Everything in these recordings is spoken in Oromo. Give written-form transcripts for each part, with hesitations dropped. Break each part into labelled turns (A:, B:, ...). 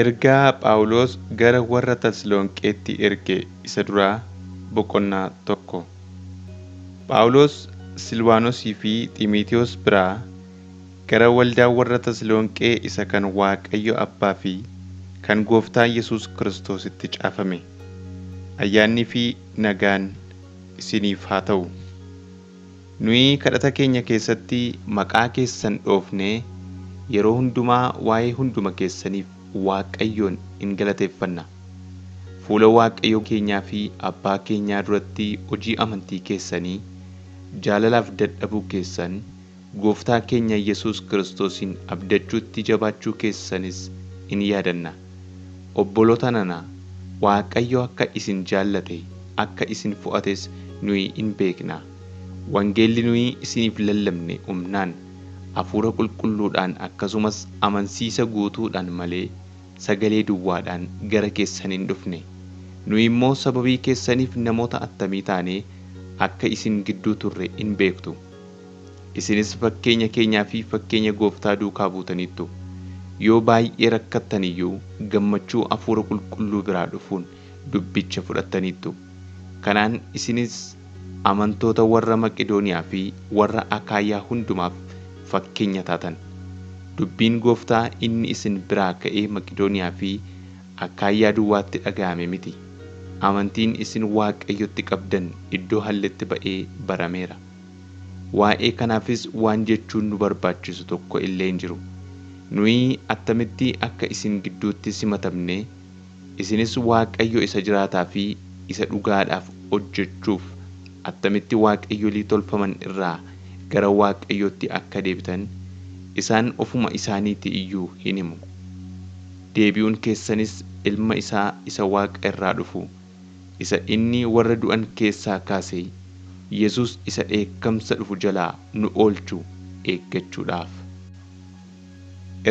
A: Ergaa Phaawulos gara warra Tasalonqeetti erge isa duraa boqonnaa 1. Phaawulos Silwaanosii fi Xiimotewos biraa gara waldaa warra Tasalonqee isa kan Waaqayyo Abbaa fi kan Gooftaa Yesuus Kiristoositti caafame. Ayyaannii fi nagaan isiniif haa ta'u. Nuyi kadhata keenya keessatti maqaa keessan dhoofnee yeroo hundumaa waa'ee hunduma keessaniif Waaqayyoon in galateeffanna. Fuula Waaqayyo keenyaa fi Abbaa keenyaa duratti hojii amantii keessanii, jaalalaaf dadhabuu keessan, Gooftaa keenya Yesuus Kiristoosiin abdachuutti jabaachuu keessanis in yaadanna. Obboloota nana, Waaqayyo akka isin jaallate, akka isin fo'ates nuyi in beekna. Wangeelli nuyi isiniif lallabne humnaan, Hafuura Qulqulluudhaan akkasumas amansiisa guutuudhaan malee sagalee duwwaadhaan gara keessan hin dhufne. Nuyi immoo sababii keessaniif namoota attamii taanee akka isin gidduu turre in beektu. Isinis fakkeenya keenyaa fi fakkeenya Gooftaa duukaa buutaniittu. Yoo baay'ee rakkattan iyyuu gammachuu Hafuura Qulqulluu biraa dhufuun dubbicha fudhattaniittu. Kanaan isinis amantoota warra Maqedooniyaa fi warra Akaayaa hundumaaf fakkeenya taatan. Dubbiin Gooftaa inni isin biraa ka'ee Maqedooniyaa fi Akaayaa duwwaatti dhaga'ame miti. Amantiin isin Waaqayyotti qabdan iddoo halletti ba'ee barameera. Waa'ee kanaafis waan jechuun nu barbaachisu tokko illee hin jiru. Nuyi attamitti akka isin gidduutti simatamne, isinis Waaqayyo isa jiraataa fi isa dhugaadhaaf hojjechuuf attamitti waaqayyolii tolfaman irraa gara Waaqayyootti akka deebitan isaan ofuma isaaniitii iyyuu hin himu. Deebi'uun keessanis ilma isaa isa Waaqa irraa dhufu, isa inni warra du'an keessaa kaase, Yesuus isa dheekkamsa dhufu jalaa nu oolchu eeggachuudhaaf.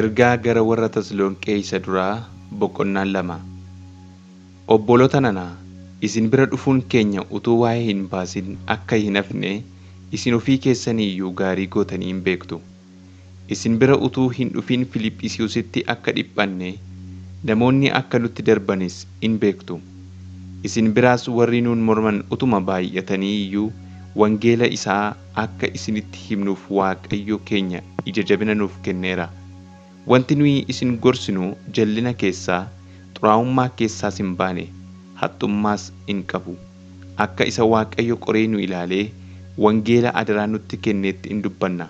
A: Ergaa gara warra Tasalonqee isa duraa boqonnaa 2. Obboloota nana, isin bira dhufuun keenya utuu waa'ee hin baasin akka hin hafne isin ofii keessanii iyyuu gaarii gootanii hin beektu. Isin bira utuu hin dhufin Filiphisiiyusitti akka dhiphanne, namoonni akka nutti darbanis in beektu. Isin biraas warri nuun morman utuma baay'atanii iyyuu wangeela isaa akka isinitti himnuuf Waaqayyo keenya ija jabina nuuf kenneera. Wanti nuyi isin gorsinu jal'ina keessaa, xuraa'ummaa keessaas hin baane, haxxummaas hin qabu. Akka isa Waaqayyo qoree nu ilaalee wangeela adaraa nutti kenneetti in dubbanna.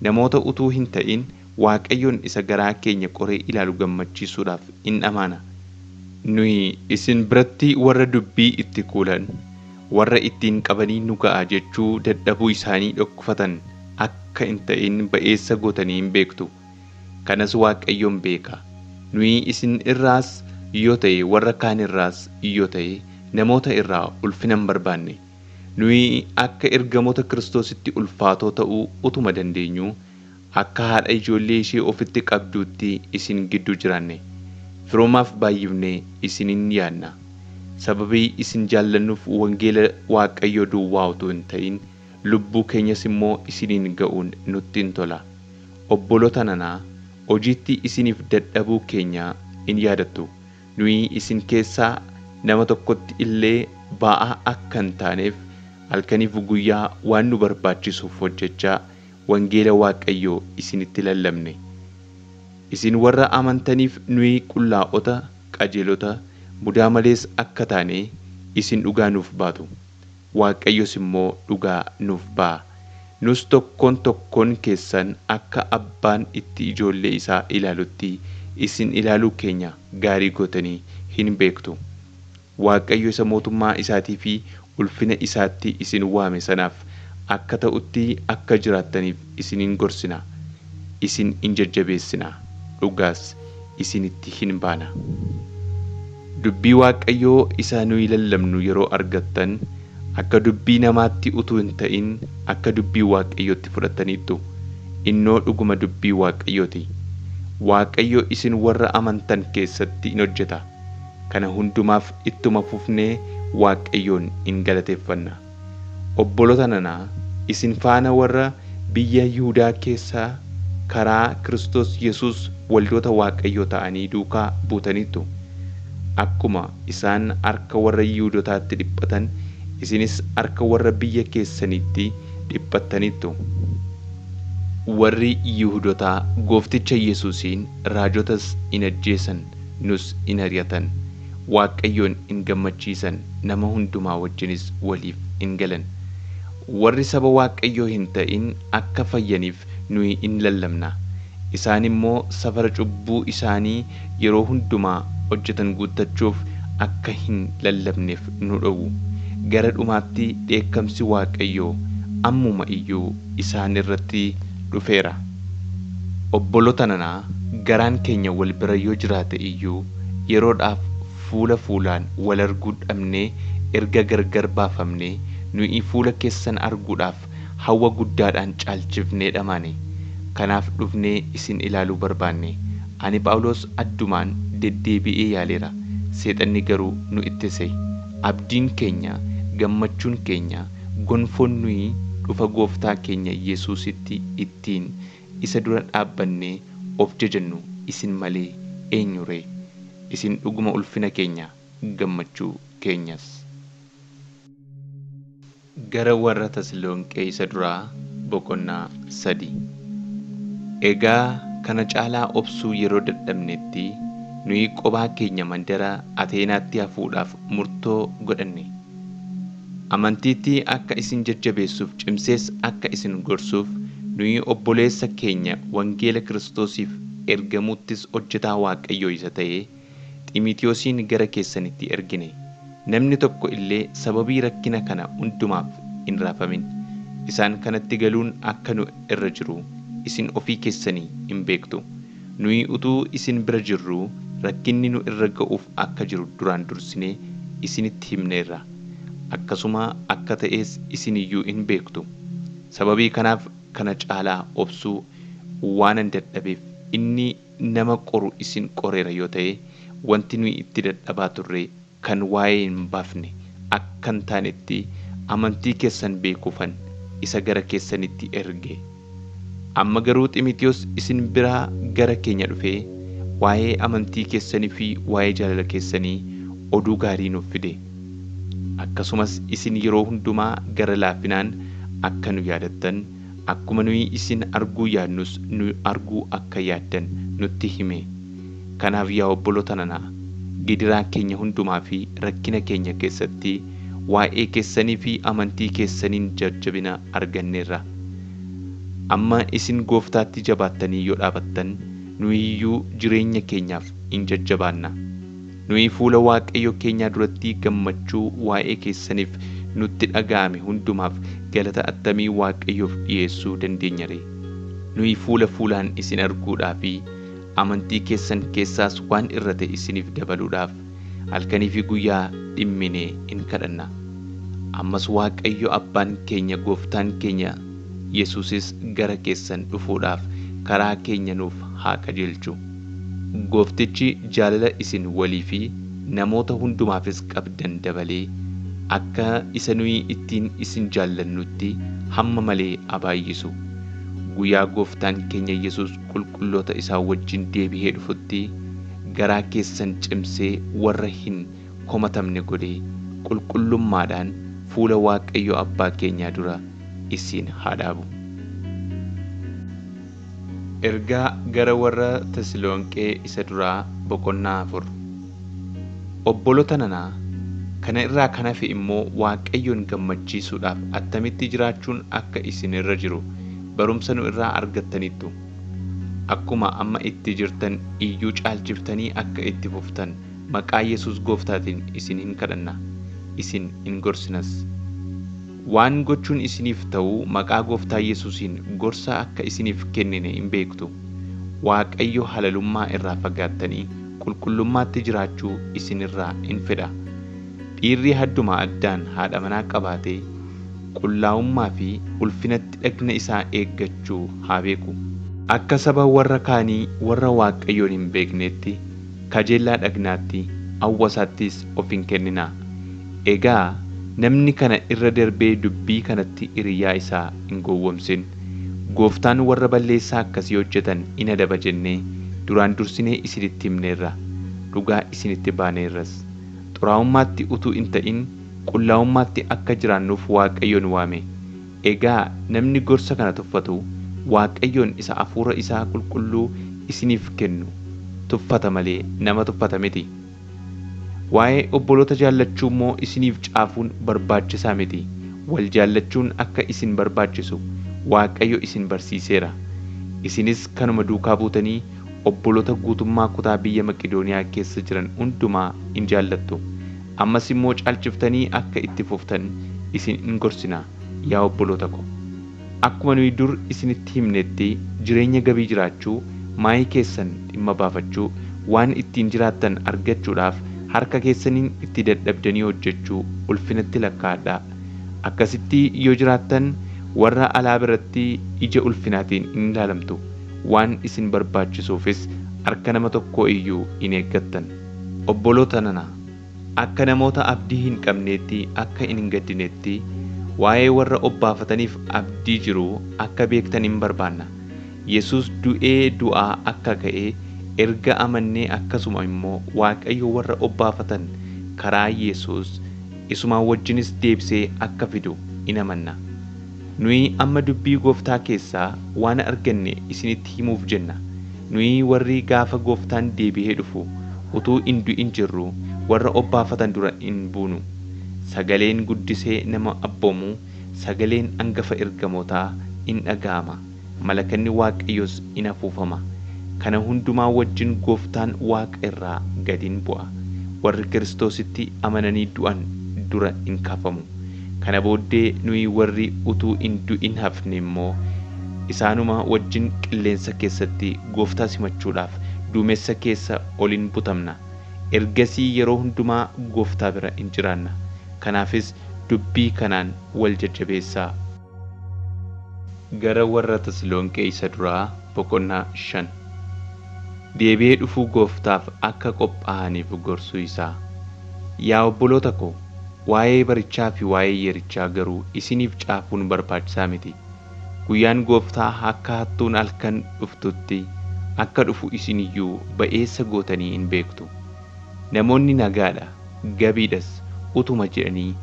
A: Namoota utuu hin ta'in Waaqayyoon isa garaa keenya qoree ilaalu gammachiisuudhaaf in amaana. Nuyi isin biratti warra dubbii itti kuulan, warra ittiin qabanii nu ga'a jechuu dadhabuu isaanii dhokfatan akka hin ta'in ba'eessa gootanii hin beektu. Kanas Waaqayyoon beeka. Nuyi isin irraas yoo ta'e warra kaan irraas yoo ta'e namoota irraa ulfina hin barbaanne. Nuyi akka ergamoota Kiristoositti ulfaatoo ta'uu utuma dandeenyuu akka haadha ijoollee ishee ofitti qabduutti isin gidduu jiraanne. Firoomaaf baay'ifnee isinin yaadna. Sababii isin jaallannuuf wangeela Waaqayyoo duwwaa utuu hin ta'in lubbuu keenyas immoo isiniin ga'uun nutti hin tola. Obboloota nanaa, hojiitti isiniif dadhabuu keenya in yaadattu. Nuyi isin keessaa nama tokkotti illee ba'aa akka hin taaneef halkaniif guyyaa waan nu barbaachisuuf hojjechaa wangeela Waaqayyoo isinitti lallabne. Isin warra amantaniif nuyi qullaa'ota, qajeelota, mudaa malees akka taane isin dhugaa nuuf baatu. Waaqayyos immoo dhugaa nuuf ba'a. Nus tokkoon tokkoon keessan akka abbaan itti ijoollee isaa ilaalutti isin ilaaluu keenya gaarii gootanii hin beektu. Waaqayyo isa mootummaa isaatii fi ulfina isaatti isin waame sanaaf akka ta'utti akka jiraattaniif isinin gorsina, isin in jajjabeessina, dhugaas isinitti hin baana. Dubbii Waaqayyoo isa nuyi lallabnu yeroo argattan akka dubbii namaatti utuu hin ta'in akka dubbii Waaqayyootti fudhattaniittu. Innoo dhuguma dubbii Waaqayyooti. Waaqayyo isin warra amantan keessatti in hojjeta. Kana hundumaaf ittuma fufnee Waaqayyoon in galateeffanna. Obboloota nanaa, isin faana warra biyya Yihudaa keessaa karaa Kiristoos Yesuus waldoota Waaqayyoo ta'anii duukaa buutaniittu. Akkuma isaan harka warra Yihuudootaatti dhiphatan, isinis harka warra biyya keessaniitti dhiphattaniittu. Warri Yihuudootaa Goofticha Yesuusiin raajotas in ajjeesan, nus in ari'atan. Waaqayyoon in gammachiisan, nama hundumaa wajjinis waliif in galan. Warri saba Waaqayyoo hin ta'in akka fayyaniif nuyi in lallabna. Isaan immoo safara cubbuu isaanii yeroo hundumaa hojjetan guuttachuuf akka hin lallabneef nu dhowwu. Gara dhumaatti dheekkamsi Waaqayyoo ammuma iyyuu isaan irratti dhufeera. Obboloota nanaa, garaan keenya wal bira yoo jiraate iyyuu yeroodhaaf fuula fuulaan wal arguu dhabnee erga gargar baafamnee nuyi fuula keessan arguudhaaf hawwa guddaadhaan caalchifnee dhamaane. Kanaaf dhufnee isin ilaaluu barbaanne. Ani Phaawulos addumaan deddeebi'ee yaaleera. Seexanni garuu nu ittise. Abdiin keenya, gammachuun keenya, gonfoon nuyi dhufa gooftaa keenya Yesuusitti ittiin isa dura dhaabbannee of jajannu isin malee eenyu ree? Isin dhuguma ulfina keenya, gammachuu keenyas. Gara warra Tasalonqee isa duraa boqonnaa 3. Egaa kana caalaa obsuu yeroo dadhabnetti nuyi qobaa keenya mandara Ateenaatti hafuudhaaf murtoo godhanne. Amantiitti akka isin jajjabeessuuf cimsees akka isin gorsuuf nuyi obboleessa keenya wangeela Kiristoosiif ergamuuttis hojjetaa Waaqayyoo isa ta'e Xiimitiyoosiin gara keessanitti ergine. Namni tokko illee sababii rakkina kana hundumaaf hin raafamin. Isaan kanatti galuun akka nu irra jiru isin ofii keessanii hin beektu. Nuyi utuu isin bira jirruu rakkinni nu irra ga'uuf akka jiru duraan dursinee isinitti himneerra. Akkasuma akka ta'es isin iyyuu hin beektu. Sababii kanaaf kana caalaa obsuu waanan dadhabeef inni nama qoru isin qoreera yoo ta'e wanti nuyi itti dadhabaa turre kan waa'ee hin baafne akka hin taanetti amantii keessan beekuufan isa gara keessanitti erge. Amma garuu Xiimitiyoos isin biraa gara keenya dhufee waa'ee amantii keessanii fi waa'ee jaalala keessanii oduu gaarii nuuf fide. Akkasumas isin yeroo hundumaa gara laafinaan akka nu yaadattan, akkuma nuyi isin arguu yaadnus nu arguu akka yaaddan nutti hime. Kanaaf yaa obboloota nanaa, gidiraa keenya hundumaa fi rakkina keenya keessatti waa'ee keessanii fi amantii keessaniin jajjabina arganneerra. Amma isin gooftaatti jabaattanii yoo dhaabattan nuyi iyyuu jireenya keenyaaf in jajjabaanna. Nuyi fuula Waaqayyo keenyaa duratti gammachuu waa'ee keessaniif nutti dhaga'ame hundumaaf galata attamii Waaqayyoof dhiyeessuu dandeenya ree? Nuyi fuula fuulaan isin arguudhaa fi amantii keessan keessaas waan irrate isiniif dabaluudhaaf halkanii fi guyyaa dhimminee in kadhanna. Ammas Waaqayyo Abbaan keenya Gooftaan keenya Yesuusis gara keessan dhufuudhaaf karaa keenya nuuf haa qajeelchu. Gooftichi jaalala isin walii fi namoota hundumaafis qabdan dabalee akka isa nuyi ittiin isin jaallannutti hamma malee abaay'isu. Guyyaa Gooftaan keenya Yesuus qulqulloota isaa wajjin deebi'ee dhufutti garaa keessan cimsee warra hin komatamne godhee qulqullummaadhaan fuula Waaqayyo Abbaa keenyaa dura isin haa dhaabu. Ergaa gara warra Tasalonqee isa duraa boqonnaa 4. Obboloota nanaa, kana irraa kan hafe immoo Waaqayyoon gammachiisuudhaaf attamitti jiraachuun akka isin irra jiru barumsa nu irraa argattaniittu. Akkuma amma itti jirtan iyyuu caalchiftanii akka itti fuftan maqaa Yesuus Gooftaatiin isin hin kadhanna, isin hin gorsinas. Waan gochuun isiniif ta'u maqaa Gooftaa Yesuusiin gorsa akka isiniif kennine hin beektu. Waaqayyo halalummaa irraa fagaattanii qulqullummaatti jiraachuu isinirraa in fedha. Dhiirri hadduma addaan haadha manaa qabaatee qullaa'ummaa fi ulfinatti dhagna isaa eeggachuu haa beeku. Akka saba warra kaanii warra Waaqayyoon hin beeknetti kajeellaa dhagnaatti hawwasaattis of hin kenninaa. Egaa namni kana irra darbee dubbii kanatti hiriyaa isaa hin gowwomsin. Gooftaan warra balleessaa akkasii hojjetan in adaba jennee Duraan dursinee isinitti himneerra, dhugaa isinitti baaneerras. Xuraa'ummaatti utuu hin ta'in qullaa'ummaatti akka jiraannuuf Waaqayyo nu waame. Egaa namni gorsa kana tuffatu Waaqayyoon isa hafuura isaa qulqulluu isiniif kennu tuffata malee nama tuffata miti. Waa'ee obboloota jaallachuu immoo isiniif caafuun barbaachisaa miti. Wal jaallachuun akka isin barbaachisu Waaqayyo isin barsiiseera. Isinis kanuma duukaa buutanii obboloota guutummaa kutaa biyya Maqedooniyaa keessa jiran hundumaa in jaallattu. Ammas immoo caalchiftanii akka itti fuftan isin in gorsina yaa obboloota ko. Akkuma nuyi dur isinitti himnetti jireenya gabii jiraachuu, maayii keessan dhimma baafachuu, waan ittiin jiraattan argachuudhaaf harka keessaniin itti dadhabdanii hojjechuu ulfinatti lakkaa'adhaa. Akkasitti yoo jiraattan warra alaa biratti ija ulfinaatiin in ilaalamtu. Waan isin barbaachisuufis harka nama tokkoo iyyuu hin eeggattan. Obboloota nana, akka namoota abdii hin qabneetti akka hin gaddinetti waa'ee warra obbaafataniif abdii jiru akka beektan hin barbaanna. Yesuus du'ee du'aa akka ka'e erga amannee akkasuma immoo Waaqayyo warra obbaafatan karaa Yesuus isumaan wajjinis deebisee akka fidu in amanna. Nuyi amma dubbii gooftaa keessaa waan arganne isinitti himuuf jenna. Nuyi warri gaafa gooftaan deebi'ee dhufu utuu hin du'in jirru warra obbaafatan dura hin buunu. Sagaleen guddisee nama abboomu, sagaleen angafa ergamootaa in dhaga'ama. Malakanni Waaqayyoos in afuufama. Kana hundumaa wajjin gooftaan waaqa irraa gad in bu'a. Warri Kiristoositti amananii du'an dura in kaafamu. Kana booddee nuyi warri utuu hin du'in hafne immoo isaanuma wajjin qilleensa keessatti gooftaa simachuudhaaf duumessa keessa ol in butamna. Ergasii yeroo hundumaa gooftaa bira in jiraanna. Kanaafis dubbii kanaan wal jajjabeessaa. Gara warra Tasalonqee isa duraa boqonnaa 5. Deebi'ee dhufuu gooftaaf akka qophaa'aniif gorsuu isaa. Yaa obboloota ko, waa'ee barichaa fi waa'ee yerichaa garuu isiniif caafuun barbaachisaa miti. Guyyaan gooftaa akka hattuun halkan dhuftutti akka dhufu isin iyyuu ba'eessa gootanii hin beektu. Namoonni nagaadha, gabiidhas utuma jedhanii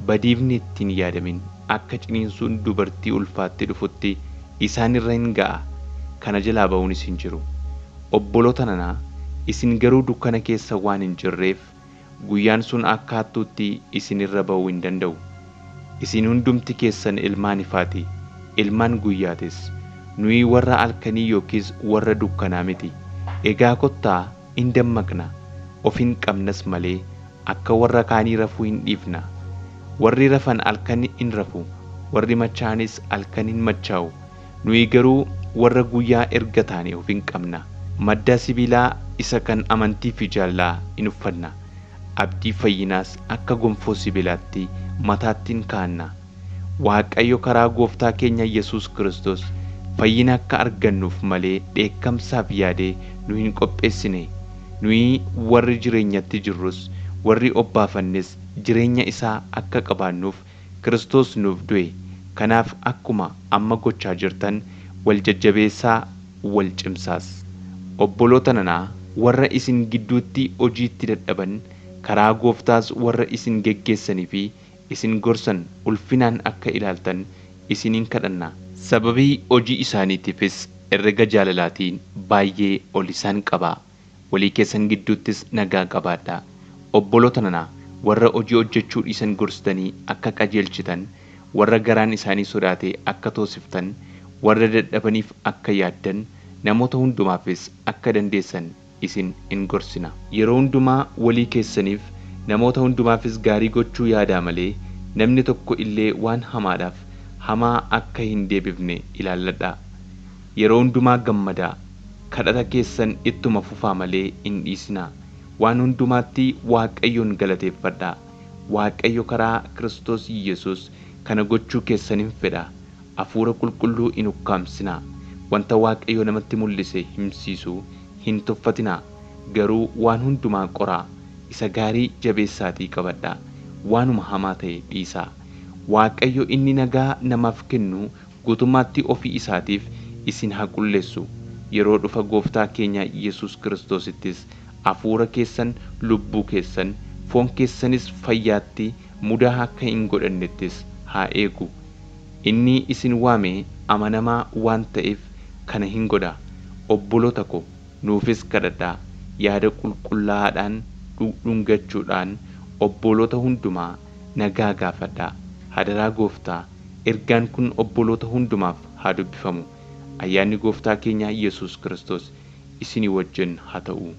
A: badiifni ittiin yaadamin akka ciniinsuun dubartii ulfaatti dhufutti isaan irra hin ga'a. Kana jalaa ba'uunis hin jiru. Obboloota nanaa, isin garuu dukkana keessa waan hin jirreef guyyaan sun akka hattuutti isin irra ba'uu hin danda'u. Isin hundumti keessan ilmaan ifaati, ilmaan guyyaatis. Nuyi warra halkanii yookiis warra dukkanaa miti. Egaa kottaa in dammaqna, of hin qabnas malee akka warra kaanii rafuu hin dhiifna. Warri rafan halkan in rafu, warri machaa'anis halkan hin machaa'u. Nuyi garuu warra guyyaa erga taane of hin qabna. Madda sibiilaa isa kan amantii fi jaalalaa in uffanna. Abdii fayyinaas akka gonfoo sibiilaatti mataatti in kaa'anna. Waaqayyo karaa gooftaa keenya Yesuus Kiristoos fayyina akka argannuuf malee dheekkamsaaf yaadee nu hin qopheessine. Nuyi warri jireenyatti jirrus warri obbaafannes jireenya isaa akka qabaannuuf Kiristoos nuuf du'e. Kanaaf akkuma amma gochaa jirtan wal jajjabeessaa wal cimsaas. Obboloota nanaa, warra isin gidduutti hojiitti dadhaban, karaa gooftaas warra isin geggeessanii fi isin gorsan ulfinaan akka ilaaltan isiniin kadhanna. Sababii hojii isaaniitiifis herrega jaalalaatiin baay'ee ol isaan qabaa. Walii keessan gidduuttis nagaa qabaadhaa. Obboloota nanaa, warra hojii hojjechuu dhiisan gorsitanii akka qajeelchitan, warra garaan isaanii sodaate akka toosiftan, warra dadhabaniif akka yaaddan, namoota hundumaafis akka dandeessan isin in gorsina. Yeroo hundumaa walii keessaniif namoota hundumaafis gaarii gochuu yaadaa malee namni tokko illee waan hamaadhaaf hamaa akka hin deebifne ilaalladhaa. Yeroo hundumaa gammadaa, kadhata keessan ittuma fufaa malee hin dhiisinaa. Waan hundumaatti Waaqayyoon galateeffadhaa. Waaqayyo karaa Kiristoos Yesuus kana gochuu keessan hin fedha. Hafuura qulqulluu hin ukkaamsinaa. Wanta Waaqayyo namatti mul'ise himsiisu hin tuffatinaa. Garuu waan hundumaa qoraa, isa gaarii jabeessaatii qabadhaa. Waanuma hamaa ta'e dhiisaa. Waaqayyo inni nagaa namaaf kennu guutummaatti ofii isaatiif isin haa qulleessu. Yeroo dhufa gooftaa keenya Yesuus Kiristoosittis hafuura keessan, lubbuu keessan, foon keessanis fayyaatti mudaa akka hin godhannettis haa eegu. Inni isin waame amanamaa waan ta'eef kana hin godha. Obboloota ko, nuufis kadhadhaa. Yaada qulqullaa'aadhaan dhungachuudhaan obboloota hundumaa nagaa gaafadhaa. Hadaraa gooftaa, ergaan kun obboloota hundumaaf haa dubbifamu. Ayyaanni gooftaa keenya Yesuus Kiristoos isinii wajjin haa ta'u.